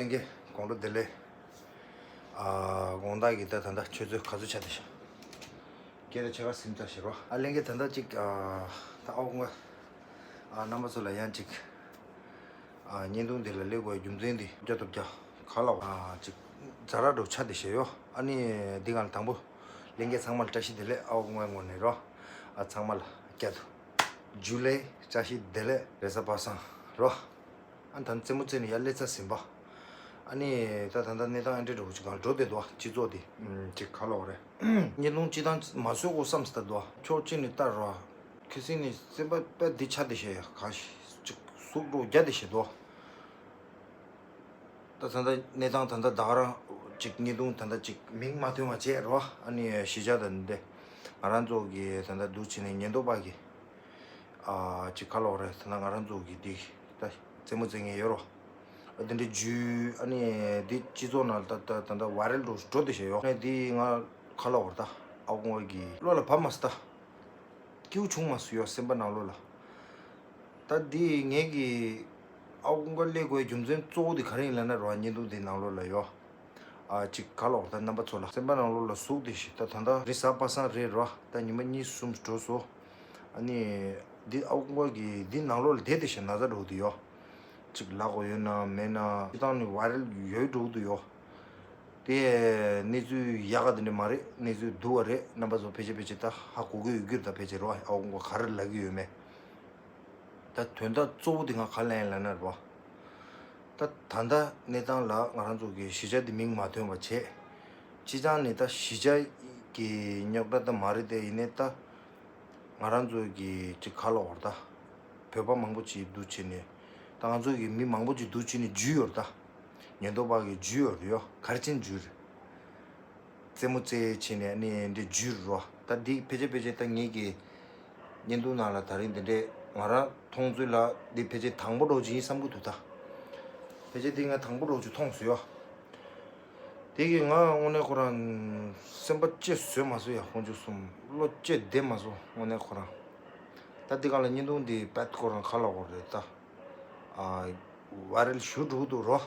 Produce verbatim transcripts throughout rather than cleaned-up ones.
ལྷན་རྒྱས་དགོང་དྲོ་བདེ་ལེགས། ཨ་དགོང་དག་གི་ད་ད་ལྟ་ཆུ་ཚོད་ག་ཚོད་ཆགས་བསྡད་ཤག་སྐད་ཆ་ཆེ་ཁ་སིམ་ཚར་ཞེས་རོ། ཨ་ལྷན་རྒྱས་ད་ལྟ་ཅིག་ཨ་ད་ཨའོ་ཀོང་ཨ་རྣམ་པ་ཚོ་ལ་ཡང་ཅིག་ཨ་བརྙན་ཐུང་འདི་ལ་སླེབས་དགོས་རྒྱུ་མཚན་འདི་རྒྱ་ཐོབ་རྒྱ་ག་ལ་ཨ་ཅིག་ཛ་ར་འགྲོ་ཆ་དེ་བཤད་ཡོད། ཨ་ནི་འདི་གང་ལ་དང་པོ་ལྷན་རྒྱས་ཚང་མ་ལ་བཀྲ་ཤིས་བདེ་ལེགས། ཨའོ་ཀོང་ངོས་ནས་རོ། ཨ་ཚང་མ་ལ་བསྐྱར་དུ་ཇུ་ལེ་བཀྲ་ཤིས་བདེ་ལེགས། རེས་གཟའ་པ་སངས་རོ། ཨ་ད་རྩེད་མོ་རྩེ་ནས་ཡར་སླེབས་ཚར་ཟིན་པ། ཨ་ནི་ད་ད་ལྟ་གནས་སྟངས་ཨེ་འདྲ་འདྲ་བོ་ཅིག་གང་འགྲོ་བསྡད་འདུག་སྤྱི་ཚོགས་དེ་ཅིག་ག་ལོག་རེད། བརྙན་ཐུང་སྤྱི་བཏང་མ་བཟོ་དགོས་བསམ་སྟེ་འདུག་ཕྱོགས་གཅིག་ནས་ལྟ་རོགས། ཁ་སང་ནས་སེམས་པ་དཔེ་འདི་ཆ་དེ་བཤད་ཡ་ག་ཞིག་ཅིག་ཟུག་འགྲོ་རྒྱ་དེ་བཤད་འདུག་ད་ད་ལྟ་གནས་སྟངས་ད་ལྟ་ད་ག་རང་ཅིག་བརྙན་ཐུང་ད་ལྟ་ཅིག་མིང་མ་ཐོན་པ་བྱས་རོགས། ཨ་ནི་གཞིས་ཆགས་ད་འདི་ང་རང་ཚོ་གི་ད་ལྟ་འདུག་བྱས་ནས་ཉེན་རྟོག་པ་གི་ཨ་ཅིག་ག་ལོག་རེད། ད་ལྟ་ང་རང་ཚོ་གི་འདི་ད་རྩེད་མོ་རྩེ་མཁན་ཡོད་རོགས། ཨ་དེ་འདྲའི་ཇུས་ཨ་ནི་འདི་སྤྱི་ཚོགས་ནང་ད་ད་ད་ད་ཝའི་རལ་འགྲོ་འགྲོ་བསྡད་བཞག་ཡོད། ཨ་ནི་འདི་ང་ག་ལོག་རེད། ད་ཨའོ་ཀོང་གི་བློ་ལ་བབས་མ་སོང་། ད་སྐྱིད་པོ་བྱུང་མ་སོང་ཡོད་སེམས་པ་ནང་ལོགས་ལ། ད་འདི་ངེད་ཀྱི་ཨའོ་ཀོང་སླེབས་དགོས་རྒྱུ་མཚན་གཙོ་བོ་དེ་ག་རེ་ཡིན་ལབ་ན་རོ། བརྙན་ཐུང་དེ་ནང་ལོགས་ལ་ཡོད། ཨ་ཅིག་ག་ལོག་ད་རྣམ་པ་ཚོ་ལ་སེམས་པ་ནང་ལོགས་ལ་ཟུག་དེ་ཞིག་ད་ད་ད་རེས་གཟའ་པ་སངས་རེད་རོ། ད་ཉི་མ་གཉིས་གསུམ་འགྲོ་སོང་། ཨ་ནི་འདི་ཨའོ་ཀོང་གི་འདི་ནང་ལོགས་ལ་བསྡད་དེ་ཞིག་ན་ཚ་འགྲོ་གི་ཡོད། ཅིག་ལབ་དགོས་ཡོད་ན་མེད་ན་སྤྱི་བཏང་ནས་ཝའི་རལ་ཡོད་འགྲོ་གི་འདུག་ཡོད། དེ་གནས་ཚུལ་ཡག་ག་དེ་འདྲ་མ་རེད། གནས་ཚུལ་སྡུག་པ་རེད། རྣམ་པ་ཚོ་ཕལ་ཆེར་ཕལ་ཆེར་ད་ཧ་གོ་གི་ཡོད་ཀྱི་རེད། ད་ཕལ་ཆེར་རོ། ཨའོ་ཀོང་ག་རེ་ལབ་ཀྱི་ཡོད་མེད། ད་དོན་དག་གཙོ་བོ་དེ་ང་ག་ལ་ཡིན་ལབ་ན་རོ། ད་ད་ལྟ་གནས་སྟངས་ལ་ང་རང་ཚོ་གི་གཞིས་ཆགས་དེ་མིང་མ་ཐོན་པ་བྱས། སྤྱི་བཏང་ནས་ད་གཞིས་ཆགས་ཀྱི་རྙོག་དྲ་ད་མ་རེད་དེ། ཡིན་ནའི་ད་ང་རང་ཚོ་གི་ཅིག་ག་ལོག་རེད། ད་བོད་པ་མང་པོ་ཅིག་འདུག་བྱས་ནས་ད་ང་ཚོ་གི་མི་མང་པོ་ཅིག་འདུག་བྱས་ནས་འཇུས་ཡོད་རེད། ད་ཉེན་རྟོག་པ་གིས་འཇུས་ཡོད་རེད། ཡོ་ག་རེ་བྱས་ནས་འཇུས་རེད། རྩེད་མོ་རྩེ་བྱས་ནས་ཨ་ནི་འདི་འཇུས་རོ། ད་འདི་ཕལ་ཆེར་ཕལ་ཆེར་ད་ངེད་ཀྱི་བརྙན་ཐུང་ནང་ལ་ད་རིང་འདི་འདྲས་ང་རང་མཐོང་ཚུལ་ལ་འདི་ཕལ་ཆེར་དང་པོ་འདྲ་བོ་ཅིག་ཡིན་བསམ་གྱི་འདུག་ད་ཕལ་ཆེར་འདི་ང་དང་པོ་འདྲ་བོ་ཅིག་མཐོང་སོང་ཡོ། དེ་གིས་ང་དངོས་གནས་ཁོ་རང་སེམས་པ་གཅིག་བཟོད་མ་སོང་ཡ། དཀོན་མཆོག་གསུམ། བློ་གཅིག་བདེ་མ་སོང་དངོས་གནས་ཁོ་རང་། ད་འདི་ག་ལ་བརྙན་ཐུང་འདི་པད་ཁོ་རང་ཁ་ལ་འོར་རེད་ད། ཨ་ཝའི་རལ་ཞུ་འགྲོ་གི་འདུག་རོ།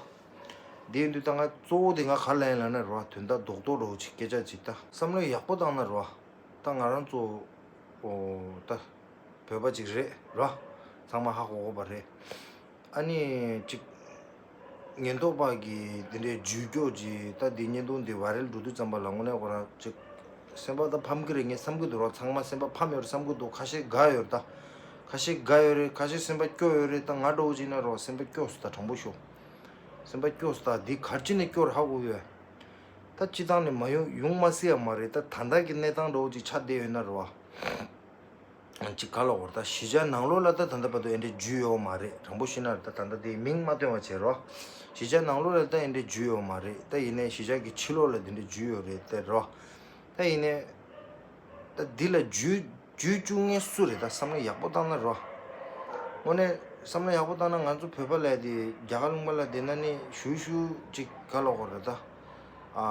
འདི་ཡིན་དུས་ད་ང་གཙོ་བོ་དེ་ང་ག་ལ་ཡིན་ལབ་ན་རོ། དོན་དག་རྡོག་རྡོག་འདྲ་བོ་ཅིག་སྐད་ཆ་ཅིག་ད་བསམ་བློ་ཡག་པོ་བཏང་ན་རོ། ད་ང་རང་ཚོ་ཨོ་ད་བོད་པ་ཅིག་རེད་རོ། ཚང་མ་ཧ་གོ་གོ་བ་རེད། ཨ་ནི་ཅིག་ཉེན་རྟོག་པ་གིས་འདི་འདྲའི་ཇུས་སྐྱོར་ཅིག་ད་འདི་བརྙན་ཐུང་འདི་ཝའི་རལ་འགྲོ་དུས་ཙམ་པ་ལ་དངོས་གནས་ཁོ་རང་ཅིག་སེམས་པ་ད་ཕམ་གི་རེད་ངས་བསམ་གི་འདུག་རོ། ཚང་མ་སེམས་པ་ཕམ་ཡོད་རེད་བསམ་གི་འདུག་ཁ་ཤས་དགའ་ཡོད་རེད་ད། ཁ་ཤས་དགའ་ཡོད་རེད། ཁ་ཤས་སེམས་པ་སྐྱོ་ཡོད་རེད། ད་ང་འདྲ་བོ་ཅིག་ན་རོ་སེམས་པ་སྐྱོ་སོང་ད། དྲང་པོ་ཤོད། སེམས་པ་སྐྱོ་སོང་ད། འདི་ག་རེ་བྱས་ནས་སྐྱོ་རེད་ཧ་གོ་གི་ཡོད། ད་སྤྱི་བཏང་ནས་མ་ཡོང་ཡོང་མ་སྲིད་ཡ་མ་རེད། ད་ད་ལྟ་གི་གནས་སྟངས་འདྲ་བོ་ཅིག་ཆགས་བསྡད་ཡོད་ན་རོ། ཅིག་ག་ལ་འོར་ད་གཞིས་ཆགས་ནང་ལོགས་ལ་ད་ད་ལྟ་བར་དུ་ཨེ་འདྲས་འཇུས་ཡོད་མ་རེད། དྲང་པོ་བཤད་ན་ད་ད་ལྟ་དེ་མིང་མ་བཏོན་པ་བྱས་རོ། གཞིས་ཆགས་ནང་ལོགས་ལ་ད་ཨེ་འདྲས་འཇུས་ཡོད་མ་རེད། ད་ཡིན་ནའི་གཞིས་ཆགས་ཀྱི་ཕྱི་ལོགས་ལ་དེ་འདྲས་འཇུས་ཡོད་རེད་དེ་རོ། ད་ཡིན་ནའི་ད་འདི་ལ་འཇུས་འཇུས་བཅུག་མཁན་སུ་རེད། ད་བསམ་བློ་ཡག་པོ་བཏང་ན་རོ། དངོས་གནས་བསམ་བློ་ཡག་པོ་བཏང་ན་ང་ཚོ་བོད་པ་ལ་དེ་རྒྱ་གར་ལུང་པ་ལ་བསྡད་ན་ནི་ཞུ་ཞུ་ཅིག་ག་ལ་འོར་རེད་ད། ཨ་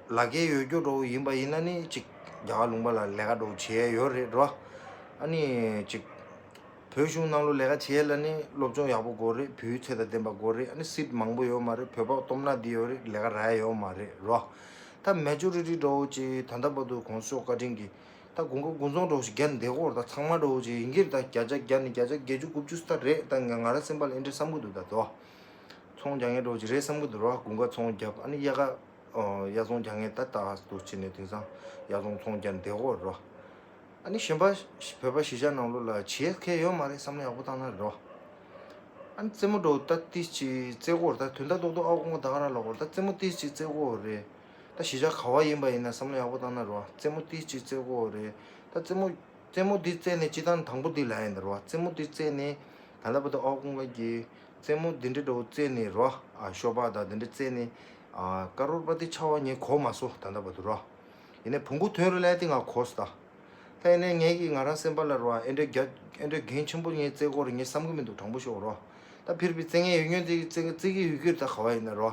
ལག་ཁྱེར་ཡོད་རྒྱུ་འདྲ་བོ་ཡིན་པ་ཡིན་ན་ནི་ཅིག་རྒྱ་གར་ལུང་པ་ལ་ལས་ཀ་འདྲ་བོ་བྱེད་ཡ་ཡོད་རེད་རོ། ཨ་ནི་ཅིག་བོད་གཞུང་ནང་ལོགས་ལས་ཀ་བྱེད་ཡ་ལ་ནི་སློབ་སྦྱོང་ཡག་པོ་དགོས་རེད། བོད་ཡིག་ཚད་དང་ལྡན་པ་དགོས་རེད། ཨ་ནི་སིཊ་མང་པོ་ཡོད་མ་རེད། བོད་པ་སྟོབས་ན་འདི་ཡོད་རེད། ལས་ཀ་རག་ཡ་ཡོད་མ་རེད་རོ། ད་མེ་ཇོ་རི་ཊི་འདྲ་བོ་ཅིག་ད་ལྟ་བར་དུ་གོང་ས་མཆོག་བཀའ་དྲིན་གྱིས་ད་དགུན་ཁ་དགུན་ཚོང་འདྲ་བོ་ཞིག་བརྒྱབ་བསྡད་ཀྱི་ཡོད་རེད། ད་ཚང་མ་འདྲ་བོ་ཅིག་ཡིན་གྱི་རེད། ད་བརྒྱ་ཆ་བརྒྱ་ནས་བརྒྱ་ཆ་བརྒྱད་ཅུ་དགུ་བཅུ་ཙམ་རེད། ད་ང་ང་རང་སེམས་པ་ལ་ཨེ་འདྲ་བསམ་གྱི་འདུག་ད་དོ། ཚོང་རྒྱག་མཁན་འདྲ་བོ་ཅིག་རེད་བསམ་གྱི་འདུག་རོ། དགུན་ཁ་ཚོང་བརྒྱབ། ཨ་ནི་དབྱར་ཁ་ཨོ་དབྱར་ཚོང་རྒྱག་མཁན་ད་ད་འདུག་བྱས་ནས་དེང་སང་དབྱར་ཚོང་ཚོང་བརྒྱབ་བསྡད་ཀྱི་ཡོད་རེད་རོ། ཨ་ནི་གཞན་པ་བོད་པ་གཞིས་ཆགས་ནང་ལོགས་ལ་བྱེད་མཁན་ཡོད་མ་རེད། བསམ་བློ་ཡག་པོ་བཏང་ན་རོ། ཨ་ནི་རྩེད་མོ་འདྲ་བོ་ད་ཏིས་ཅིག་རྩེ་གི་ཡོད་རེད། ད་དོན་དག་རྡོག་རྡོག་ཨའོ་ཀོང་ད་ག་རང་ལབ་ཀྱི་ཡོད་རེད། ད་རྩེད་མོ་ཏིས་ཅིག་རྩེ་གི་ཡོད་རེད། ད་གཞིས་ཆགས་ག་བ་ཡིན་པ་ཡིན་ན་བསམ་བློ་ཡག་པོ་བཏང་ན་རོ། རྩེད་མོ་ཏིས་ཅིག་རྩེ་གི་ཡོད་རེད། ད་རྩེད་མོ་རྩེད་མོ་འདི་རྩེས་ནས་སྤྱིར་བཏང་དང་པོ་འདི་ལབ་ཡིན་ད་རོ། རྩེད་མོ་འདི་རྩེས་ནས་ད་ལྟ་བར་དུ་ཨའོ་ཀོང་གིས་རྩེད་མོ་འདི་འདྲ་འདྲ་བོ་རྩེས་ནས་རོ། ཨ་ཤོ་སྦག་དང་འདི་འདྲ་རྩེས་ནས་ཨ་ཀ་རོར་པ་ཏི་ཆགས་པ་ངས་གོ་མ་སོང་ད་ལྟ་བར་དུ་རོ། ཡིན་ནའི་བོང་གུ་ཐོན་རེད་ལབ་ཡ་དེ་ང་གོ་སོང་ད། ད་ཡིན་ནའི་ངས་ཀྱིས་ང་རང་སེམས་པ་ལ་རོ། ཨེ་འདྲའི་རྒྱ་ཨེ་འདྲའི་འགན་ཆེན་པོ་ངས་རྩེ་གི་ཡོད་རེད་ངས་བསམ་གྱི་མི་འདུག་དྲང་པོ་ཤོད་རོ། ད་ཕིར་བི་རྩེ་མཁན་ཡོད་མཁན་དེ་རྩེ་རྩེ་གི་ཡོད་ཀྱི་རེད། ད་ག་བ་ཡིན་ན་རོ།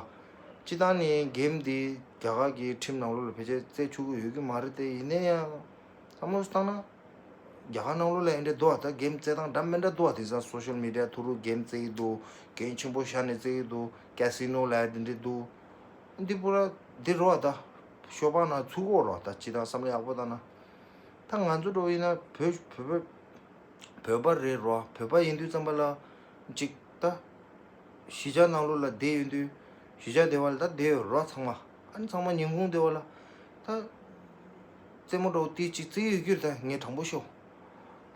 སྤྱིར་བཏང་ནས་གེམ་འདི་རྒྱ་གར་གྱི་ཁྲིམས་ནང་ལོགས་ལ་ཕལ་ཆེར་རྩེ་ཆོག་གི་ཡོད་ཀྱི་མ་རེད་དེ། ཡིན་ན་ཡང་བསམ་བློ་བཏང་ན་ རྒྱ་གར་ནང་ལོགས་ལ་ཨེ་འདྲ་འདུག་བ། ད་གེམ་རྩེ་སྟངས་འདྲ་མི་འདྲ་འདུག་བ། དེང་སང་སོ་ཤལ་མི་ཌི་ཡ་ཐུག་རུ་གེམ་རྩེ་གི་འདུག་གན་ཆེན་པོ་བཞག་ནས་རྩེ་གི་འདུག་ཀེ་སི་ནོ་ལ་དེ་འདྲ་འདུག་འདི་པུ་ར་འདི་རོ་བ། ད་ཤོ་སྦག་ནང་ཚུགས་གོ་རོ། ད་སྤྱི་བཏང་བསམ་བློ་ཡག་པོ་བཏང་ན། ད་ང་ཚོ་འགྲོ་ཡིན་ན་བོད་བོད་པ་བོད་པ་རེད་རོ། བོད་པ་ཡིན་དུས་ཙམ་པ་ལ་ཅིག་ད། གཞིས་ཆགས་ནང་ལོགས་ལ་བསྡད་ཡོང་དུས། གཞིས་ཆགས་སྡེ་བ་ལ་ད་བསྡད་ཡོད་རོ་ཚང་མ། ཨ་ནི་ཚང་མ་ཉིན་གུང་སྡེ་བ་ལ་ད་རྩེད་མོ་འགྲོ་དེ་ཅིག་རྩེ་ཡོད་རྒྱུ་རེད། ད་ངས་དྲང་པོ་ཤོད།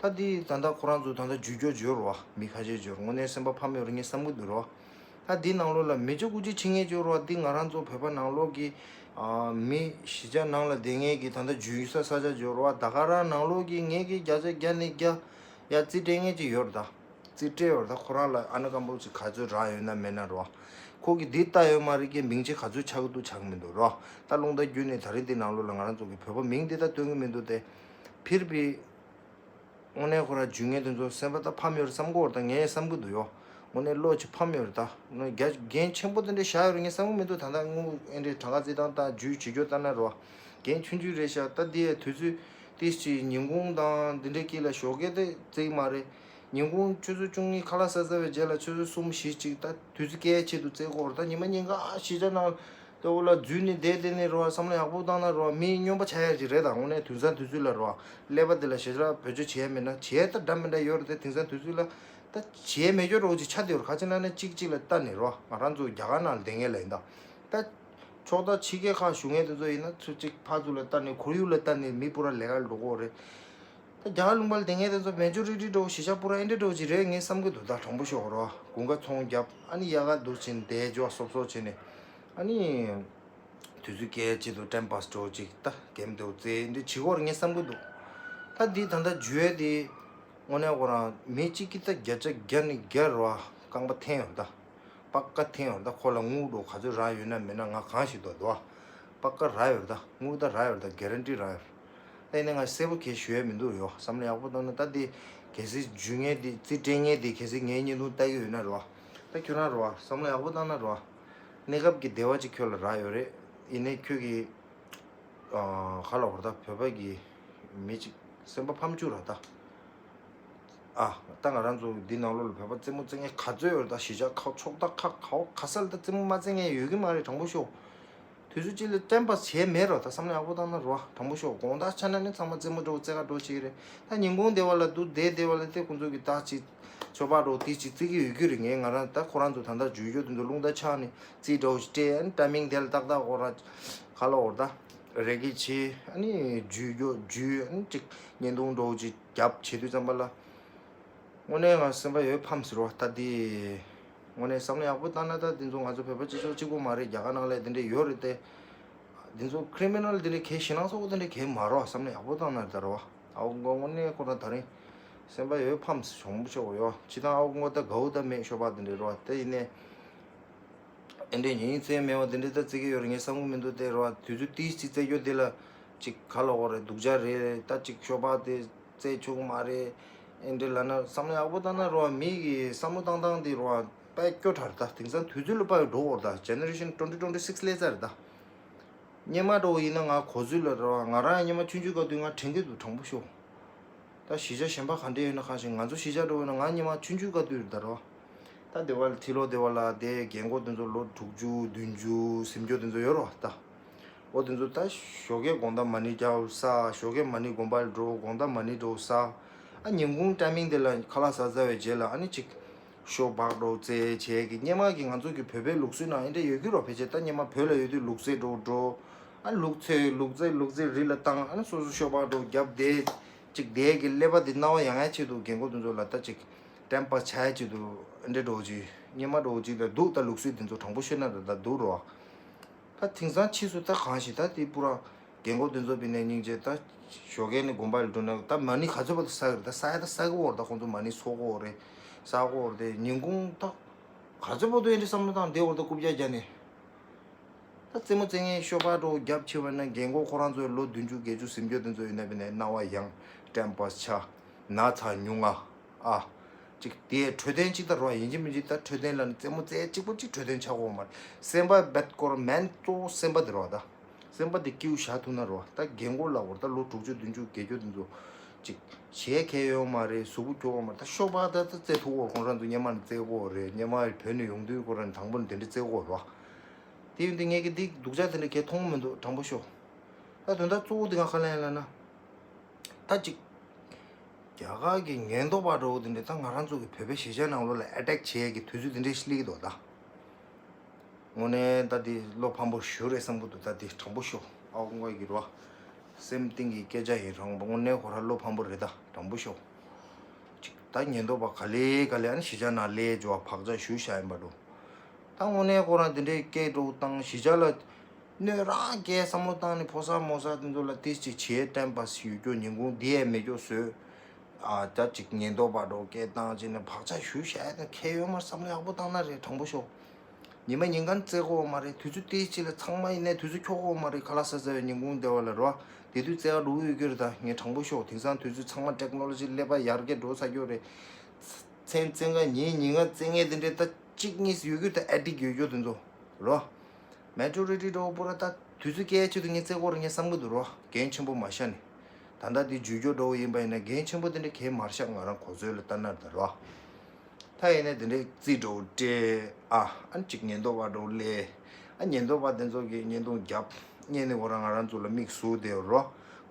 ད་འདི་ད་ལྟ་ཁོ་རང་ཚོ་ད་ལྟ་འཇུས་སྐྱོར་འཇོར་བ་མི་ཁ་ཤས་འཇོར་དངོས་གནས་སེམས་པ་ཕམ་ཡོད་རེད་ངས་བསམ་གི་འདུག་རོ། ད་འདི་ནང་ལོགས་ལ་མི་ཅོ་ཀུ་ཅི་ཆི་ངེས་འཇོར་བ་འདི་ང་རང་ཚོ་བོད་པ་ནང་ལོགས་ཀྱི་ཨ་མི་གཞིས་ཆགས་ནང་ལ་བསྡད་མཁན་གྱི་ད་ལྟ་འཇུས་ས་ས་ཆ་འཇོར་བ་ད་ག་རང་ནང་ལོགས་ཀྱི་ངེད་ཀྱི་བརྒྱ་ཆ་བརྒྱ་ནས་བརྒྱ་ཡ་རྩིས་སྤྲད་མཁན་ཅིག་ཡོད་རེད་ད། རྩིས་སྤྲད་ཡོད་རེད་ད། ཁོ་རང་ལ་ཨ་ན་སྐམ་པོ་ཅིག་ག་ཚོད་རག་ཡོད་ན་མེད་ན་རོ། ཁོ་གིས་འདི་ལྟ་ཡོད་མ་རེད་ཀྱི་མིང་ཅིག་ག་ཚོད་ཆགས་ཀྱི་འདུག་ཆགས་ཀྱི་མི་འདུག་རོ། ད་རླུང་རྟ་བརྒྱུད་ནས་ད་རེས་འདི་ནང་ལོགས་ལ་ང་རང་ཚོ་གི་བོད་པ་མིང་འདི་ལྟ་སྟོན་གྱི་མི་འདུག་སྟེ། ཕིར་བི། དངོས་གནས་ཁོ་རང་འཇུས་མཁན་དེ་ཚོ་སེམས་པ་ད་ཕམ་ཡོད་རེད་བསམ་གི་ཡོད་རེད་ད། ངས་བསམ་གི་འདུག་ཡོ། དངོས་གནས་བློ་ཅིག་ཕམ་ཡོད་རེད་ད། དངོས་རྒྱ་འགན་ཆེན་པོ་དེ་འདྲ་བཞག་ཡོད་རེད་ངས་བསམ་གི་མི་འདུག་ད་ལྟ་དངུལ་ཨེ་འདྲའི་གྲངས་ཀ་རྩིས་སྟངས་ད་འཇུས་བྱེད་རྒྱུ་ལྟ་ན་རོ། འགན་ཆུང་ཆུང་རེད་ཤག་ད་འདི་ཡ་དུས་ཚོད་ཏིས་ཅིག་ཉིན་གུང་དང་འདི་འདྲའི་དཀྱིལ་ལ་ཞོགས་ཀས་དེ་རྩིས་མ་རེད། ཉིན་གུང་ཆུ་ཚོད་བཅུ་གཉིས་ཁ་ལག་ཟ་ཟ་བའི་རྗེས་ལ་ཆུ་ཚོད་གསུམ་བཞི་གཅིག་ད་དུས་ཚོད་སྐྱེལ་ཆེད་དུ་རྩེ་དགོས་རེད་ད། ཉི་མ་ཉིན་གང་གཞིས་ཆགས་ནང་ལྟ་བུ་ལ་འཛུལ་ནས་བསྡད་བསྡད་ནས་རོ། བསམ་བློ་ཡག་པོ་བཏང་ན་རོ་མི་སྨྱོན་པ་ཆགས་ཡ་ཅིག་རེད་ད། དངོས་གནས་དུས་སང་དུས་ཚོད་ལ་རོ་ཀླད་པ་དེ་ལ་ཞེ་དྲག་བེད་སྤྱོད་བྱས་མེད་ན་བྱས་ད་འདྲ་མི་འདྲ་ཡོད་རེད་དེ། དེང་སང་དུས་ཚོད་ལ་ད་བྱས་མེད་སྐྱོ་རོགས་ཅིག་ཆགས་བསྡད་ཡོད་རེད། ག་ཅི་ན་ནས་གཅིག་གཅིག་ལ་ལྟ་ནས་རོ། ང་རང་ཚོ་རྒྱ་གར་ནང་ལ་བསྡད་མཁན་ལ་ཡིན་ད། ད་ཕྱོགས་མཐའ་ཕྱི་རྒྱལ་ཁག་བཞུགས་མཁན་དེ་ཚོ་ཡིན་ན་ཚུར་གཅིག་ཕར་ཚུར་ལ་ལྟ་ནས་ཁོར་ཡུག་ལ་ལྟ་ནས་མི་པུ་ར་ལས་ཀ་འགྲོ་གི་རེད། ད་རྒྱ་གར་ལུང་པ་ལ་བསྡད་མཁན་དེ་ཚོ་མེ་ཇོ་རི་ཊི་འགྲོ་གཞིས་ཆགས་པུ་ར་ཨེ་འདྲ་འགྲོ་ཅིག་རེད་ངས་བསམ་གི་འདུག་ད་དྲང་པོ་ཤོད་རོ། དགུན་ཁ་ཚོང་རྒྱབ་ཨ་ནི་ཡག་ག་འདུག་ཕྱིན་བསྡད་འཇོག་སོབ་སོབ་བྱས་ནས་ཨ་ནི་དུས་ཚོད་སྐྱེལ་ཆེད་དུ་ཊེམ་པཱས་འགྲོ་ཅིག་ད་གེམ་དེ་རྩེ་འདི་བྱེད་དགོས་རེད་ངས་བསམ་གི་འདུག་ད་འདི་ད་ལྟ་འཇུས་དེ་དངོས་གནས་ཁོ་རང་མི་གཅིག་གིས་ད་བརྒྱ་ཆ་བརྒྱ་ནས་བརྒྱ་རོ་རྐང་པ་འཐེན་ཡོང་ད། པ་ཀ་འཐེན་ཡོང་ད་ཁོ་ལ་དངུལ་འགྲོ་ག་ཚོད་རག་ཡོད་ན་མེད་ན་ང་གང་ཞིག་འདུག་འདུག་པ་ཀ་རག་ཡོད་ད། དངུལ་ད་རག་ཡོད་ད། གེ་རན་ཊི་རག་ཡོད། ད་ཡིན་ན་ང་གསལ་པོ་གས་ཞུ་ཡས་མི་འདུག་ཡོ། བསམ་བློ་ཡག་པོ་བཏང་ན་ད་དེ་གལ་སྲིད་འཇུས་མཁན་དེ་རྩིས་སྤྲད་མཁན་དེ་གལ་སྲིད་ངའི་བརྙན་ཐུང་ལྟ་གི་ཡོད་ན་རོ། ད་ཁྱོད་རང་རོ་བསམ་བློ་ཡག་པོ་བཏང་ན་རོ། གནས་སྐབས་ཀྱི་བདེ་བ་ཅིག་ཁྱོད་ལ་རག་ཡོད་རེད། ཡིན་ནའི་ཁྱོད་ཀྱི་ཨ་ག་ལ་བར་ད་བོད་པ་གི་མི་ཅིག་སེམས་པ་ཕམ་བཅུག་ར་ད། ཨ་ད་ང་རང་ཚོ་འདི་ནང་ལོགས་ལ་བོད་པ་རྩེད་མོ་རྩེ་མཁན་ག་ཚོད་ཡོད་རེད་ད། གཞིས་ཆགས་ཁག་ཕྱོགས་མཐའ་ཁག་ག་བ་ག་ས་ལ་ད་རྩེད་མོ་མ་རྩེ་མཁན་ཡོད་ཀྱི་མ་རེད་དྲང་པོ་ཤོད། དུས་ཚོད་གཅིག་ལ་ཊེམ་པཱས་བྱས་མེད་རོ། ད་བསམ་བློ་ཡག་པོ་བཏང་ན་རོ་དྲང་པོ་ཤོད། དགོང་དག་ཆ་ན་ནི་ཚང་མ་རྩེད་མོ་འགྲོ་རྩེ་ག་འགྲོ་བྱེད་ཀྱི་རེད། ད་ཉིན་གུང་སྡེ་བ་ལ་འདུག་བསྡད་སྡེ་བ་ལ་དེ་ཁོང་ཚོ་གི་ད་ཅིག་ཤོ་སྦག་འགྲོ་དེ་ཅིག་རྩེ་གི་ཡོད་རྒྱུ་རེད། ངས་ང་རང་ད་ཁོ་རང་ཚོ་ད་ལྟ་འཇུས་རྒྱུ་དེ་ཚོ་རླུང་རྟ་ཆག་ནས་རྩིས་འགྲོ་ཞིག་སྤྲད་ཨ་ནི་ཊའི་མིང་དེ་ལ་ཏག་ཏག་འོ་ར་ག་ལ་འོ་ད་རེ་གི་བྱེད་ཨ་ནི་འཇུས་རྒྱུ་འཇུས་ཨ་ནི་ཅིག་བརྙན་ཐུང་འགྲོ་ཅིག་རྒྱབ་བྱེད་དུས་ཙམ་པ་ལ། དངོས་གནས་ང་སེམས་པ་ཡོད་ཕམ་ཟེར་བ་ད་འདི། དངོས་གནས་བསམ་བློ་ཡག་པོ་བཏང་ན་ད་འདི་ཚོ་ང་ཚོ་བོད་པ་སྤྱི་ཚོགས་གཅིག་པོ་མ་རེད། རྒྱ་གར་ནང་ལ་འདི་འདྲ་ཡོད་རེད་དེ། འདི་ཚོ་ཁི་རི་མི་ནལ་འདི་འདྲ་གས་ཞེད་སྣང་ཚ་པོ་འདི་འདྲ་གས་མ་རོགས་བསམ་བློ་ཡག་པོ་བཏང་ན་ད་རོ། ཨའོ་མགོ་དངོས་གནས་ཁོ་རང་ད་རིང་སེམས་པ་ཡོད་ཕམ་ཟེར་བྱུང་བོ་ཆོག་ཡོ། ཅི་དང་ཨའོ་མགོ་ད་གའུ་ད་མེད་ཤོ་པ་འདི་འདྲ་རོ་དེ་ཡིན་ནས། ཨེ་འདྲས་ཉིན་རྩེ་མེད་པ་དེ་འདྲས་ད་རྩེ་གི་ཡོད་རེད་ངས་བསམ་གི་མི་འདུག་སྟེ་རོ། དུས་ཚོད་ཏིས་ཅིག་རྩེ་རྒྱུ་དེ་ལ་ཅིག་ག་ལ་འོ་རེད་སྡུག་ཅག་རེད། ད་ཅིག་ཤོ་པ་དེ་རྩེ་ཆོག་གི་མ་རེད། ཨེ་འདྲས་ལབ་ན་བསམ་བློ་ཡག་པོ་བཏང་ན་རོ་མི་གི་བསམ་བློ་བཏང་སྟངས་དེ་རོ་དཔེ་སྐྱོ་དྲགས་རེད། ད་དེང་སང་དུས་ཚོད་ལ་དཔག་པའི་འགྲོ་འོར་ད་ཇེ་ནེ་རེ་ཤན་ཊུ་ཝེན་ཊི་ཊུ་ཝེན་ཊི་སིགས་སླེབས་ཚར་རེད་ད། སྔོན་མ་འདྲ་བོ་ཡིན་ན་ང་གོ་ཚོད་ལ་རོ་ང་རང་ཡང་སྔོན་མ་ཆུང་ཆུང་སྐབས་དུས་ང་དྲན་གི་འདུག་དྲང་པོ་ཤོད། ད་གཞིས་ཆགས་གཞན་པ་ག་འདྲས་ཡོད་ན་གང་ཞིག་ང་ཚོ་གཞིས་ཆགས་འདྲ་བོ་ཡིན་ན་ང་སྔོན་མ་ཆུང་ཆུང་སྐབས་དུས་རེད་ད་རོ། ད་སྡེ་བ་ལ་ཐི་ལོ་སྡེ་བ་ལ་དེ་རྒན་གོག་དེ་ཚོ་ལོ་དྲུག་ཅུ་བདུན་ཅུ་སུམ་ཅུ་དེ་ཚོ་ཡོད་རོ་ད། འོ་དེ་ཚོ་ད་ཞོགས་ཀས་དགོང་དག་མ་ཎི་རྒྱབ་ས། ཞོགས་ཀས་མ་ཎི་དགོན་པ་ལ་འགྲོ། དགོང་དག་མ་ཎི་འགྲོ་ས། ཨ་ཉིན་གུང་ཊའི་མིང་དེ་ལ་ཁ་ལག་ཟ་ཟ་བའི་རྗེས་ལ་ཨ་ནི་ཅིག་ཤོ་སྦག་འགྲོ་རྩེ་བྱས་ཀྱི་སྔོན་མ་གི་ང་ཚོ་གི་བོད་པའི་ལུགས་སྲོལ་ནང་ཨེ་འདྲ་ཡོད་ཀྱི་རོ། ཕལ་ཆེར་ད་སྔོན་མ་བོད་ལ་ཡོད་དུས་ལུག་རྫི་འགྲོ་འགྲོ། ཨ་ལུག་འཚོས་ལུག་རྫི་ལུག་རྫི་རི་ལ་བཏང་ཨ་ནི་སོ་སོ་ཤོ་སྦག་འགྲོ་རྒྱབ་བསྡད། ཅིག་བསྡད་ཀྱི་ཀླད་པ་དེ་རྣ་བ་ཡང་ཡང་ཆེད་དུ་རྒན་གོག་དེ་ཚོ་ལ་ད་ཅིག་ཊེམ་པཱས་བྱ་ཡ་ཆེད་དུ་ཨེ་འདྲ་འགྲོ་ཅིག་སྔོན་མ་འགྲོ་ཅིག་ད་འདུག་ད་ལུགས་སྲོལ་དེ་ཚོ་དྲང་པོ་ཤོད་ན་ད་ད་འདུག་རོ། ད་དེང་སང་ཕྱིས་སུ་ད་གང་ཞིག་ད་དེ་པུ་ར་རྒན་གོག་དེ་ཚོ་བི་ནས་སྙིང་རྗེ་ད་ཞོགས་ཀས་ནས་དགོན་པ་ལ་འགྲོ་ན་ད་མ་ཎི་ག་ཚོད་བར་དུ་བསགས་རེད། ད་བསགས་ཡ་ད་བསགས་གི་འོར་ད་ཁོང་ཚོ་མ་ཎི་ཚོགས་གི་འོར་རེད། བསགས་གི་འོར་དེ་ཉིན་གུང་ད་ག་ཚོད་བར་དུ་ཨེ་འདྲ་བསམ་བློ་བཏང་བསྡད་འོར་ད་རྐུབ་བཀྱག་བརྒྱབ་ནས། ད་རྩེད་མོ་རྩེ་མཁན་ཤོ་སྦག་འགྲོ་རྒྱབ་ཆེ་བ་ན་རྒན་གོག་ཁོ་རང་ཚོའི་ལོ་བདུན་ཅུ་བརྒྱད་ཅུ་སུམ་ཅུ་དེ་ཚོ་ཡིན་ན་བི་ནས་རྣ་བ་ཡང་ཊེམ་པཱས་ཆགས། ན་ཚ་ཉུང་ང་ཨ། ཅིག་དེ་འཕྲོད་བསྟེན་ཅིག་ད་རོ་ཡིན་གཅིག་མིན་གཅིག་ད་འཕྲོད་བསྟེན་ལ་ནི་རྩེད་མོ་རྩེ་གཅིག་པོ་གཅིག་འཕྲོད་བསྟེན་ཆགས་གོ་མ་རེད། སེམས་པ་རྦད་སྐོར་མན་གཙོ་བོ་སེམས་པ་དེ་རོ་ད། སེམས་པ་དེ་སྐྱིད་པོ་བཞག་ཐུབ་ན་རོ་ད་རྒན་གོག་ལ་བོར་ད་ལོ་དྲུག་ཅུ་བདུན་ཅུ་བརྒྱད་ཅུ་དེ་ཚོ། ཅིག་བྱེད་མཁན་ཡོད་མ་རེད། གཟུགས་པོ་སྐྱོ་བོ་མ་རེད། ད་ཤོག་པ་ད་ད་རྩེ་ཐུག་གོ། ཁོང་རང་ཚོ་སྔོན་མ་ནས་རྩེ་གོ་རེད། སྔོན་མ་བོད་ནས་ཡོང་དུས་ཁོ་རང་དང་པོ་ནས་དེ་འདྲ་རྩེ་གོ་རེད་བ། དེ་ཡིན་དུས་ངས་ཀྱི་འདི་སྡུག་ཅག་དེ་འདྲ་གས་མཐོང་མི་འདུག། དྲང་པོ་ཤོད། ད་དོན་དག་གཙོ་བོ་དེ་ག་ག་ལ་ཡིན་ལབ་ན། ད་ཅིག་རྒྱ་གར་གྱི་ཉེན་རྟོག་པ་འདྲ་བོ་དེ་འདྲ་ད་ང་རང་ཚོ་གི་བོད་པའི་གཞིས་ཆགས་ནང་ལོགས་ལ་ཨེ་ཊེག་བྱེད་ཡས་ཀྱི་དུས་ཚོད་དེ་འདྲ་ཞིག་སླེབས་ཀྱི་འདུག་ད། དངོས་གནས་ད་འདི་བློ་ཕམ་པོ་ཞེ་པོ་རེད་བསམ་གྱི་འདུག། ད་འདི་དྲང་པོ་ཤོད། ཨའོ་ང་གི་རོ། སེམས་གཏིང་གི་སྐད་ཆ་ཡིན་རང་པ། དངོས་གནས་ཁོ་རང་བློ་ཕམ་པོ་རེད། ད་དྲང་པོ་ཤོད། ཅིག་ད་ཉེན་རྟོག་པ་ག་ལེ་ག་ལེ་ཨ་ནི་གཞིས་ཆགས་ནང་སླེབས་འགྲོ་བ་བག་ཆགས་ཞུ་བཞག་ཡིན་པ་འགྲོ། ད་དངོས་གནས་ཁོ་རང་དེ་འདྲའི་སྐད་འགྲོ་བཏང་། གཞིས་ཆགས་ལ་གནོད་རང་སྐྱེལ་བསམ་བློ་བཏང་ནས་ཕོ་གསར་མོ་གསར་དེ་ཚོ་ལ་ཏིས་ཅིག་བྱེད་ཊེམ་པཱས་ཡོད་རྒྱུ། ཉིན་གུང་འདི་ཡས་མེད་རྒྱུ་བཟོས། ཨ་ད་ཅིག་ཉེན་རྟོག་པ་འགྲོ་སྐད་བཏང་བྱས་ནས་བག་ཆགས་ཞུ་བཞག་ཡ་དང་ཁྱད་ཡོད་མ་རེད། བསམ་བློ་ཡག་པོ་བཏང་ན་རེད། དྲང་པོ་ཤོད། ཉི་མ་ཉིན་གང་རྩེ་གོ་མ་རེད། དུས་ཚོད་ཏིས་ཅིག་ལ་ཚང་མ་ཡིན་ནའི་དུས་ཚོད་འཁྱོག་གོ་མ་རེད། ཁ་ལག་ཟ་ཟ་བའི་ཉིན་གུང་བདེ་བ་ལ་རོ། དེ་དུས་རྩེ་ག་འགྲོ་གི་ཡོད་ཀྱི་རེད། ད་ངས་དྲང་པོ་ཤོད། དེང་སང་དུས་ཚོད་ཚང་མ་ཊེག་ནོ་ལོ་ཇི་སླེབས་པ་ཡར་རྒྱས་འགྲོ་ཚར་རྒྱུ་རེད། མཚན་མཚན་ག་ཉིན་ཉིན་གང་རྩེ་མཁན་དེ་འདྲས་ད་གཅིག་གཉིས་ཡོད་ཀྱི་རེད། ད་ཨེ་ཌིག་ཡོད་རྒྱུ་དེ་ཚོ་རོ། མེ་ཇོ་རི་ཊི་འགྲོ་བོ་པོ་ར་ད་དུས་ཚོད་སྐྱེལ་ཆེད་དུ་ངས་རྩེ་གོ་ར་ངས་བསམ་གི་འདུག་རོ། འགན་ཆེན་པོ་མ་བཞག་ནས། ད་ལྟ་འདི་ཇུས་སྐྱོར་འགྲོ་བོ་ཡིན་པ་ཡིན་ན་འགན་ཆེན་པོ་དེ་འདྲས་གས་མར་བཞག། ང་རང་གོ་ཚོད་ལ་ལྟ་ན་རེད་ད་རོ། ད་ཡིན་ནའི་དེ་འདྲའི་རྩིས་འགྲོ་སྤྲད། ཨ་ཨ་ཅིག་ཉེན་རྟོག་པ་འགྲོ་སླེབས། ཨ་ཉེན་རྟོག་པ་དེ་ཚོ་གིས་བརྙན་ཐུང་རྒྱབ་བརྙན་ནི་ཁོ་རང་ང་རང་ཚོ་ལ་མིག་ཟུག་བསྡད་ཡོད་རོ།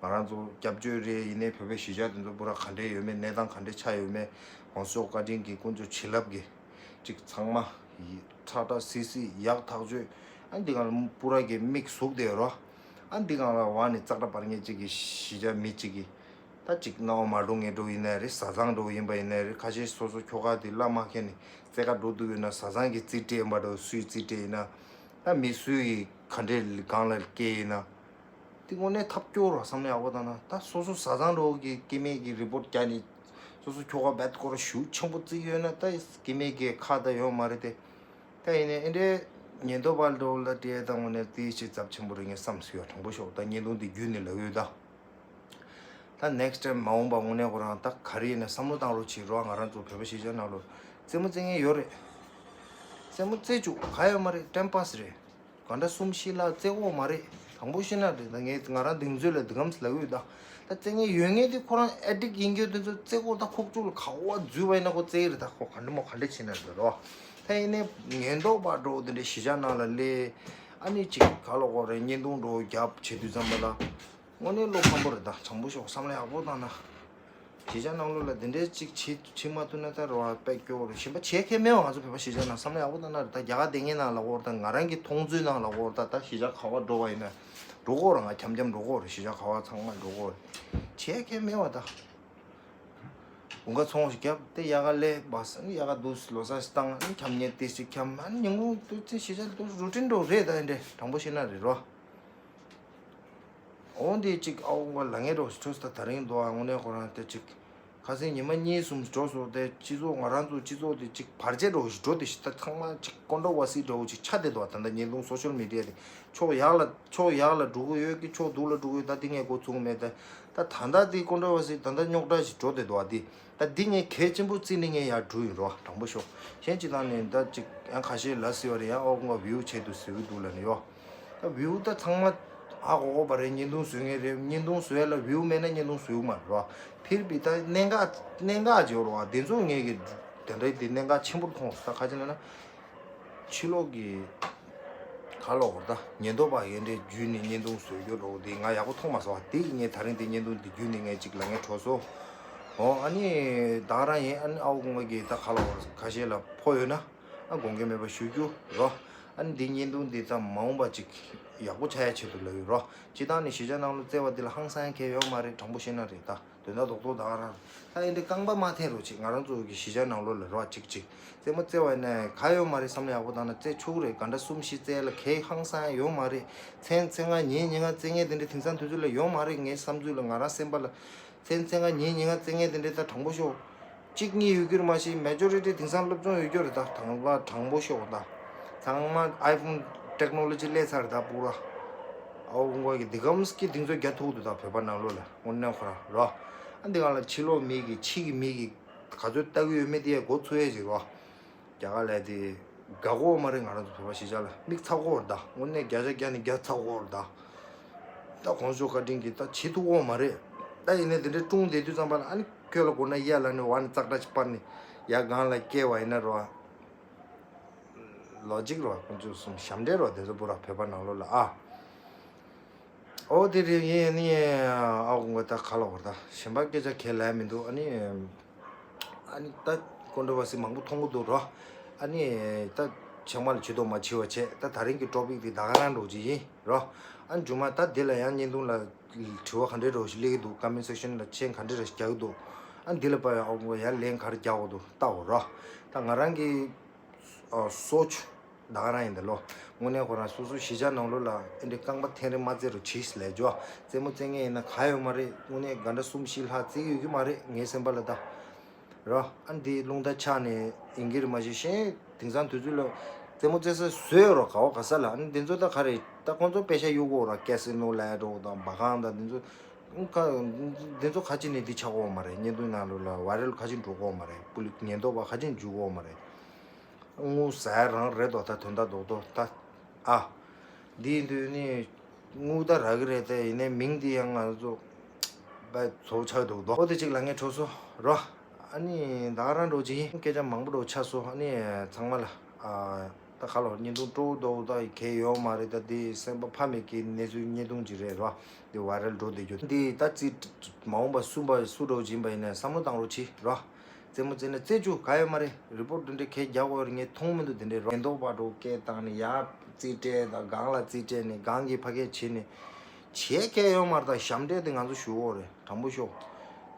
ང་རང་ཚོ་སྐྱབས་བཅོལ་རེད། ཡིན་ནའི་བོད་པའི་གཞིས་ཆགས་དེ་ཚོ་པུ་ར་ག་འདྲས་ཡོད་མེད། གནས་སྟངས་ག་འདྲས་ཆགས་ཡོད་མེད། ༸གོང་ས་མཆོག་བཀའ་དྲིན་གྱིས་དཀོན་མཆོག་བྱིན་རླབས་ཀྱིས་ཅིག་ཚང་མ་ཁྲ་ཁྲ་སིལ་སིལ་ཡག་ཐག་ཆོད། ཨ་འདི་གང་ལ་པུ་ར་གི་མིག་ཟུག་བསྡད་ཡོད་རོ། ཨ་འདི་གང་ལ་བ་ནི་ཙག་སྒྲ་བར་ངེས་གཅིག་གི་གཞིས་ཆགས་མི་གཅིག་གིས། ད་ཅིག་སྣང་བ་མ་འགྲོ་ངེས་འགྲོ་ཡིན་ནའི་རེད། བཟའ་ཚང་འགྲོ་ཡིན་པ་ཡིན་ནའི་རེད། ཁ་ཤས་སོ་སོ་ཁྱོ་ག་དེ་བླ་མ་མཁན་ནི་རྩེ་ཁ་འགྲོ་འདུག་ཡོད་ན་བཟའ་ཚང་གི་རྩིས་སྤྲད་ཡིན་པ་འགྲོ། སུའི་རྩིས་སྤྲད་ཡིན་ན། ད་མི་སུའི་གི་ག་འདྲས་གང་ལ་སྐྱེལ་ཡིན་ན། དེ་དངོས་གནས་ཐབས་སྐྱོ་ར་བསམ་བློ་ཡག་པོ་བཏང་ན། ད་སོ་སོ་བཟའ་ཚང་འགྲོ་གི་སྐྱེ་དམན་གི་རི་པོར་ཊི་རྒྱག་ནི། སོ་སོ་ཁྱོ་ག་བད་སྐོར་ཞུ་ཆེན་པོ་བརྩི་གི་ཡོད་ན་ད་སྐྱེ་དམན་གི་ཁ་ད་ཡོད་མ་རེད་དེ། ད་ཡིན་ནའི་ཨེ་འདྲའི་ཉེན་རྟོག་པ་འགྲོ་ལ་སྤྲད་ད་དངོས་གནས་དེ་ཞིག་ཚབས་ཆེན་པོ་རེད་ངས་བསམ་སྲིད་ཡོད། དྲང་པོ་ཤོད། ད་བརྙན་ཐུང་འདི་བརྒྱུད་ནས་ལབ་ཡོད་ད། ད་ནེག་སི་ཊེམ་མ་འོངས་པ་དངོས་གནས་ཁོ་རང་ད་ག་རེ་ཡིན་ན་བསམ་བློ་བཏང་རོགས་བྱེད་རོགས། ང་རང་ཚོ་བོད་པ་གཞིས་ཆགས་ནང་ལོ་རྩེད་མོ་རྩེ་མཁན་ཡོད་རེད། རྩེད་མོ་རྩེ་བཅུག་ག་ཡོད་མ་རེད། ཊེམ་པཱས་རེད། ག་འདྲ་གསུམ་བཞི་ལ་རྩེ་གོ་མ་རེད། དྲང་པོ་བཤད་ན་རེད། ད་ངས་ང་རང་གདེང་ཚོད་ལ་འདི་གམ་ལབ་ཡོད་ད། ད་རྩེ་མཁན་ཡོད་མཁན་དེ་ཁོ་རང་ཨེ་ཌིག་ཡིན་རྒྱུ་དེ་ཚོ་རྩེ་གོ་ད་ཁོག་ཅུག་ལ་ག་བ་འཛུལ་བ་ཡིན་ན་ཁོ་རྩེ་གི་རེད། ད་ཁོ་ག་འདྲ་མོ་ག་འདྲ་བྱེད་ན་རེད་རོ། ད་ཡིན་ནའི་ཉེན་རྟོག་པ་འགྲོ་དེ་འདྲའི་གཞིས་ཆགས་ནང་ལ་སླེབས། ཨ་ནི་ཅིག་ག་ལ་གོ་རེད། བརྙན་ཐུང་འགྲོ་རྒྱབ་བྱེད་དུས་ཙམ་པ་ལ། དངོས་གནས་བློ་ཕམ་པོ་རེད་ད། དྲང་པོ་ཤོད། བསམ་བློ་ཡག་པོ་བཏང་ན། གཞིས་ཆགས་ནང་ལོགས་ལ་འདི་འདྲའི་ཅིག་བྱེད་བྱེད་མ་ཐུབ་ན་ད་རེ་བ་དཔེ་སྐྱོ་བོ་རེད། གཞན་པ་བྱེད་མཁན་མེད་པ། ང་ཚོ་བོད་པ་གཞིས་ཆགས་ནང་བསམ་བློ་ཡག་པོ་བཏང་ན་རེད་ད། རྒྱ་གར་སྡོད་མཁན་ནང་ལ་གོ་རེད་ད། ང་རང་གི་མཐོང་ཚུལ་ནང་ལ་གོ་རེད་ད། ད་གཞིས་ཆགས་ག་བ་འགྲོ་བ་ཡིན་ན་འགྲོ་གོ་རེད། ང་འཁྱམ་འཁྱམ་འགྲོ་གོ་རེད། གཞིས་ཆགས་ག་བ་ཚང་མ་འགྲོ་གོ་རེད། བྱེད་མཁན་མེད་པ་ད། དགུན་ཁ་ཚོང་ཞིག་བརྒྱབ་སྟེ་ཡག་ག་སླེབས་པ་ས་ནི་ཡག་ག་འདུག་ལོ་གསར་ཞིག་བཏང་། ཨ་ནི་འཁྱམ་མཁན་དེ་ཞིག་འཁྱམ། ཨ་ནི་ཉིན་གུང་དུས་ཚོད་གཞིས་ཆགས་དུ་རུ་ཊིན་འགྲོ་རེད་ད། འདི་འདྲས་དྲང་པོ་བཤད་ན་རེད་རོ། འོ་འདི་ཅིག་ཨའོ་ང་ལ་ངའི་འགྲོ་ཞིག་འཕྲོས་ད། ད་རིང་འདུག་ཨ་དངོས་གནས་ཁོ་རང་དེ་ཅིག་ཁ་སང་ཉི་མ་གཉིས་གསུམ་འགྲོ་སོང་སྟེ། སྤྱི་ཚོགས་ང་རང་ཚོ་སྤྱི་ཚོགས་དེ་ཅིག་བར་ཆད་འགྲོ་ཞིག་འགྲོ་དེ་ཞིག་ད་ཚང་མ་ཅིག་ཀོན་ཊོ་བར་སི་འདྲ་བོ་ཅིག་ཆགས་བསྡད་འདུག་ཨ། ད་ལྟ་བརྙན་ཐུང་སོ་ཤལ་མི་ཌི་ཡ་དེ་ཕྱོགས་ཡག་ལ་ཕྱོགས་ཡག་ལ་འགྲོ་གི་ཡོད་ཀི་ཕྱོགས་སྡུག་ལ་འགྲོ་གི་ཡོད། ད་དེ་ངས་འགོ་ཚུགས་མེད་ད། ད་ད་ལྟ་དེ་ཀོན་ཊོ་བར་སི་ད་ལྟ་རྙོག་དྲ་ཞིག་འགྲོ་བསྡད་འདུག་ཨ། དེ་ད་འདི་ངས་གལ་ཆེན་པོ་བརྩིས་ནས་ངས་ཡར་འགྲོ་ཡིན་རོ། དྲང་པོ་ཤོད། གཞན་སྤྱི་བཏང་ནས་ད་ཅིག་ཡང་ཁ་ཤས་ལབ་སྲིད་པ་རེད། ཡང་ཨོ་ང་བིའུ་ཆེད་དུ་ཟེར་གི་འདུག་ལབ་ནས་ཡོ། ད་བིའུ་ད་ཚང་མ་ཧ་གོ་གོ་བ་རེད། བརྙན་ཐུང་བཟོ་མཁན་རེད། བརྙན་ཐུང་བཟོ་ཡ་ལ་བིའུ་མེད་ན་བརྙན་ཐུང་བཟོ་གི་མ་རེད་རོ། ཕིར་བི་ད་གནད་འགག་གནད་འགག་ཅིག་ཡོད་རེད་བ། དེ་ཚོ་ངས་གི་དེ་འདྲའི་དེ་གནད་འགག་ཆེན་པོ་མཐོང་སོང་ད། ག་ཅི་ལབ་ན། ཕྱི་ལོགས་ཀྱི་ག་ལོག་ད་ཉེན་རྟོག་པ་ཡན་འདྲའི་བརྒྱུད་ནས་བརྙན་ཐུང་བཟོ་རྒྱུ་རོགས་དེ་ང་ཡག་པོ་མཐོང་མ་སོང་བ། དེ་ངས་ད་རིང་དེ་བརྙན་ཐུང་དེ་བརྒྱུད་ནས་ངས་ཅིག་ལ་ངས་གྲོགས་སོ། འོ་ཨ་ནི་ད་རང་ཡིན། ཨ་ནི་ཨའོ་ང་གི་ད་ག་ལོག་ཁ་ཤས་ལ་ཕོ་ཡོད་ན་ཨ་དགོངས་འགལ་མེད་པ་ཞུ་རྒྱུ་རོ། ཨ་ནི་འདི་བརྙན་ཐུང་འདི་ད་མ་འོངས་པ་ཅིག་ཡག་པོ་ཆགས་ཡ་ཆེད་དུ་ལབ་ཡོད་རོ། སྤྱི་བཏང་ནས་གཞིས་ཆགས་ནང་ལ་བརྩེ་བ་འདི་ལ་ཧང་སང་ཡ་གལ་ཡོད་མ་རེད། དྲང་པོ་བཤད་ན་རེད་ད། དོན་དག་རྡོག་རྡོག་ད་ག་རང་། ད་ཨེ་འདྲའི་རྐང་པ་མ་འཐེན་རོགས་བྱེད། ང་རང་ཚོ་གི་གཞིས་ཆགས་ནང་ལོགས་ལ་རོ་ཅིག་ཅིག་རྩེད་མོ་རྩེ་བ་ཡིན་ན་ག་ཡོད་མ་རེད། བསམ་བློ་ཡག་པོ་བཏང་ན་རྩེ་ཆོག་གི་རེད། ག་འདྲ་གསུམ་བཞི་རྩེ་ལ་གའི་ཧང་སང་ཡོད་མ་རེད། མཚན་མཚན་ལྔ་ཉིན་ཉིན་ལྔ་རྩེ་མཁན་དེ་འདྲའི་དེང་སང་དུས་ཚོད་ལ་ཡོད་མ་རེད། ངའི་བསམ་ཚུལ་ལ་ང་རང་སེམས་པ་ལ་མཚན་མཚན་ལྔ་ཉིན་ཉིན་ལྔ་རྩེ་མཁན་དེ་འདྲའི་ད་དྲང་པོ་ཤོད། གཅིག་གཉིས་ཡོད་རྒྱུ་རེད་མ་གཞི་མེ་ཇོ་རི་ཊི་དེང་སང་སློབ་སྦྱོང་ཡོད་རྒྱུ་རེད། ད་དང་པ་དྲང་པོ་ཤོད་ད། ཚང་མ་ཨའི་ཕོན་ཊེག་ནོ་ལོ་ཇི་སླེབས་ཚར་ད་པུ་ར། ཨའོ་ཁོང་གི་འདི་གམ་སྐྱིད་དེང་ཚོད་རྒྱ་ཐུག་འདུག་ད་བོད་པ་ནང་ལོགས་ལ་དངོས་གནས་ཁོ་རང་རོ། ཨ་འདི་གང་ལ་ཕྱི་ལོགས་མི་གི་ཕྱི་གི་མི་གི་ག་ཚོད་ལྟ་གི་ཡོད་མེད་དེ་ཡ་འགོ་ཚུགས་ཡས་ཅིག་རོ། རྒྱ་གར་ལ་དེ་དགའ་གོ་མ་རེད། ང་རང་ཚོ་བོད་པ་གཞིས་ཆགས་ལ་མིག་ཚ་གོ་རེད་ད། དངོས་གནས་བརྒྱ་ཆ་བརྒྱ་ནས་བརྒྱ་ཚ་གོ་རེད་ད། ད་གོང་ཞུ་བཀའ་དྲིན་གྱིས་ད་བྱེད་ཐུབ་གོ་མ་རེད། ད་ཡིན་ནའི་དེ་འདྲའི་ཀྲུང་བསྡད་དུས་ཙམ་པ་ལ་ཨ་ནི་ཁྱོད་ལ་དགོས་ན་གཡས་ལ་ནི་འོག་ནས་ཙག་སྒྲ་ཅིག་སྤར་ནས་ཡར་སྒང་ལ་བསྐྱལ་བ་ཡིན་ན་རོ། ལོ་ཇིག་རོ། ཁོང་ཚོས་གསུངས་ཞབས་འདྲེན་རོ། དེ་ཚོ་པུ་ར་བོད་པ་ནང་ལོགས་ལ་ཨ། ཨོ་དེ་རེད། ཡིན་ནི་ཨ་ཁུ་ང་ད་ག་ལ་བར་ད་གཞན་པ་སྐད་ཆ་གང་ལབ་མི་འདུག་ཨ་ནི། ཨ་ནི་ད་ཀོན་ཊོ་བར་སི་མང་པོ་མཐོང་གི་འདུག་རོ། ཨ་ནི་ད་ཆང་མ་ལ་ཇུས་གཏོགས་མ་བྱེད་པ་བྱས། ད་དེ་རིང་གི་ཊོ་པིག་དེ་ད་ག་རང་འགྲོ་གི་ཡིན་རོ། ཨ་ནི་མཇུག་མ་ད་འདི་ལ་ཡང་བརྙན་ཐུང་ལ་དྲི་བ་ག་འདྲའི་འདྲ་བོ་ཞིག་སླེབས་ཀྱི་འདུག་ཀོ་མེན་ཊི་སེག་ཤན་ལ་མཆན་ག་འདྲ་རེ་ཞིག་རྒྱག་གི་འདུག་ཨ་ནི་འདི་ལ་དཔག་ཡ་ཨ་ཁུ་ང་ཡར་ལན་ག་རེ་རྒྱག་དགོས་འདུག་ལྟ་འོ་རོ། ད་ང་རང་གི་ཨ་སོ་ཆུ་ད་ག་རང་ཡིན་ད་ལོ། དངོས་གནས་ཁོ་རང་སོ་སོ་གཞིས་ཆགས་ནང་ལོགས་ལ་ཨེ་འདྲའི་རྐང་པ་འཐེན་རེ་མ་རྩེ་རུ་བྱིས་ལས་འཇོ། རྩེད་མོ་རྩེ་མཁན་ཡིན་ན་ག་ཡོད་མ་རེད། དངོས་གནས་ག་འདྲ་གསུམ་བཞི་ལྷག་རྩེ་གི་ཡོད་ཀྱི་མ་རེད་ངའི་སེམས་པ་ལ་ད། རོ། ཨ་འདི་རླུང་རྟ་ཆག་ནས་ཡིན་གྱི་རེད་མ་གཞི་གཞན་དེང་སང་དུས་ཚོད་ལ་རྩེད་མོ་རྩེ་ས་བཟོས་རོ། ག་བ་ག་ས་ལ་ཨ་འདི་ཚོ་ད་ག་རེད། ད་ཁོང་ཚོ་པེ་ཤ་གཡུག་གོ་ར། ཀེ་སི་ནོ་ལ་འགྲོ་དང་འབའ་ཁང་དང་འདི་ཚོ་ཁ་འདི་ཚོ་ཁ་ཅིག་ནས་འདི་ཆགས་གོ་མ་རེད། བརྙན་ཐུང་ནང་ལོགས་ལ་ཝའི་རལ་ཁ་ཅིག་འགྲོ་གོ་མ་རེད། པུ་ལི་ཉེན་རྟོག་པ་ཁ་ཅིག་འཇུག་གོ་མ་རེད། དངུལ་ཟ་ཡ་རང་རེད་དོ། ད་དོན་དག་རྡོག་རྡོག་ད་ཨ། འདི་ཡིན་དུས་ནི་དངུལ་ད་རག་གི་རེད་དེ། ཡིན་ནའི་མིང་འདི་ཡང་ང་ཚོ་བས་ཚོ་ཆགས་འདུག་དོ། ཨོ་དེ་གཅིག་ལ་ངས་འཕྲོ་སོ་རོ། ཨ་ནི་ད་ག་རང་འགྲོ་གི་ཡིན། སྐད་ཆ་མང་པོ་འགྲོ་ཆགས་སོ། ཨ་ནི་ཚང་མ་ལ་ཨ་ད་ག་ལོ་བརྙན་ཐུང་སྤྲོ་བོ་འདུག་ད་གལ་ཡོད་མ་རེད། ད་འདི་སེམས་པ་ཕམ་མེད་ཀྱི་གནས་ཚུལ་བརྙན་ཐུང་ཅིག་རེད་རོ། འདི་ཝའི་རལ་འགྲོ་བསྡད་རྒྱུ་འདི་ད་རྩིས་མ་འོངས་པ་སུ་པ་སུ་འགྲོ་བཞིན་པ་ཡིན་ནའི་བསམ་བློ་བཏང་རོགས་གྱིས་རོ། རྩེད་མོ་རྩེ་ན་རྩེ་བཅུག་ག་ཡོད་མ་རེད། རི་པོར་ཊི་འདི་འདྲའི་གས་རྒྱག་དགོས་རེད། ངས་མཐོང་མི་འདུག་དེ་འདྲའི་རོ། ཉེན་རྟོག་པ་འགྲོ་སྐད་བཏང་ནས་ཡར་རྩིས་སྤྲད་དང་སྒང་ལ་རྩིས་སྤྲད་ནས་སྒང་གི་ཕ་གས་བྱེད་ནས་བྱས་གས་ཡོད་མ་རེད། ད་ཞབས་འདྲེན་དེ་ང་ཚོ་ཞུ་དགོས་རེད། དྲང་པོ་ཤོད།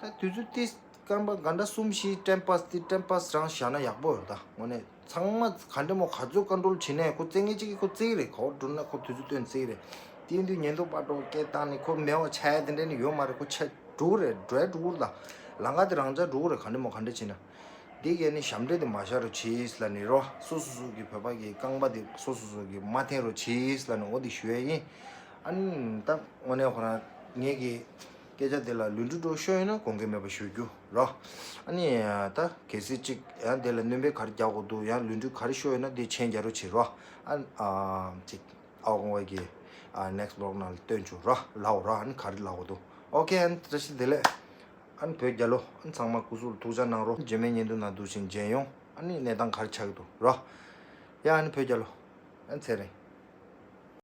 ད་དུས་ཚོད་ཏིས་སྐར་མ་ག་འདྲ་གསུམ་བཞི་ཊེམ་པཱས་ཏི་ཊེམ་པཱས་རང་བཞག་ན་ཡག་པོ་རེད། ད་དངོས་གནས་ཚང་མ་ག་འདྲ་མོ་ག་ཚོད་ཀོན་ཊོལ་བྱེད་ནས་ཁོ་རྩེད་མཁན་གཅིག་གིས་ཁོ་རྩེ་གི་རེད། ག་བ་འགྲོ་ན་ཁོ་དུས་ཚོད་བཏོན་རྩེ་གི་རེད། དེ་ཡིན་དུས་ཉེན་རྟོག་པ་འགྲོ་སྐད་བཏང་ནས་ཁོ་མེད་པ་ཆགས་ཡ་དེ་འདྲ་ནི་ཡོད་མ་རེད། ཁོ་ཆ་འགྲོ་གི་རེད། འགྲོ་ཡ་འགྲོ་གི་རེད། ད་ལམ་ཁ་དེ་རང་འཇགས་འགྲོ་གི་རེད། ག་འདྲ་མོ་ག་འདྲ་བྱེད་ན། འདི་གས་ནི་ཞབས་འདྲེན་དེ་མ་བཞག་རོགས་གྱིས་ལབ་ནི་རོ། སོ་སོ་སོ་གི་བོད་པ་གི་རྐང་པ་དེ་སོ་སོ་སོ་གི་མ་འཐེན་རོགས་གྱིས་ལབ་ནི་འོ་དེ་ཞུ་ཡ་ཡིན། ཨ་ནི་ད་དངོས་གནས་ཁོ་རང་ངེད་ཀྱི་སྐད་ཆ་དེ་ལ་ལུས་འབྲེལ་འགྲོ་ཤོར་ཡོད་ན་དགོངས་འགལ་མེད་པ་ཞུ་རྒྱུ་རོ། ཨ་ནི་ད་གལ་སྲིད་ཅིག་ཡང་དེ་ལ་སྣོན་པ་ག་རེ་རྒྱག་དགོས་འདུག་ཡང་ལུས་འབྲེལ་ག་རེ་ཤོར་ཡོད་ན་དེ་མཆན་རྒྱག་རོགས་བྱེད་རོ། ཨ་ཨ་ཅིག་ཨའོ་ཁོང་བ་གི་ཨ་ནེག་སི་བི་ལོག་ནང་ལ་སྟོན་བཅུག་རོ། ལའོ་རོ། ཨ་ནི་ག་རེ་ལབ་དགོས་འདུག་ཨོ་ཁེ། ཨ་ནི་བཀྲ་ཤིས་བདེ་ལེགས། ཨ་ནི་བོད་རྒྱལ་ལོ། ཨ་ནི་ཚང་མ་སྐུ་གཟུགས་ལ་ཐུགས་ཅག་གནང་རོགས། རྗེས་མའི་བརྙན་ཐུང་ནང་འདུག་བཞིན་མཇལ་ཡོང་། ཨ་ནི་གནས་སྟངས་ག་རེ་ཆགས་ཀྱི་འདུག་རོ། ཡ་ཨ་ནི་བོད་རྒྱལ་ལོ། ཨ་ནི་ཚེ་རིང་།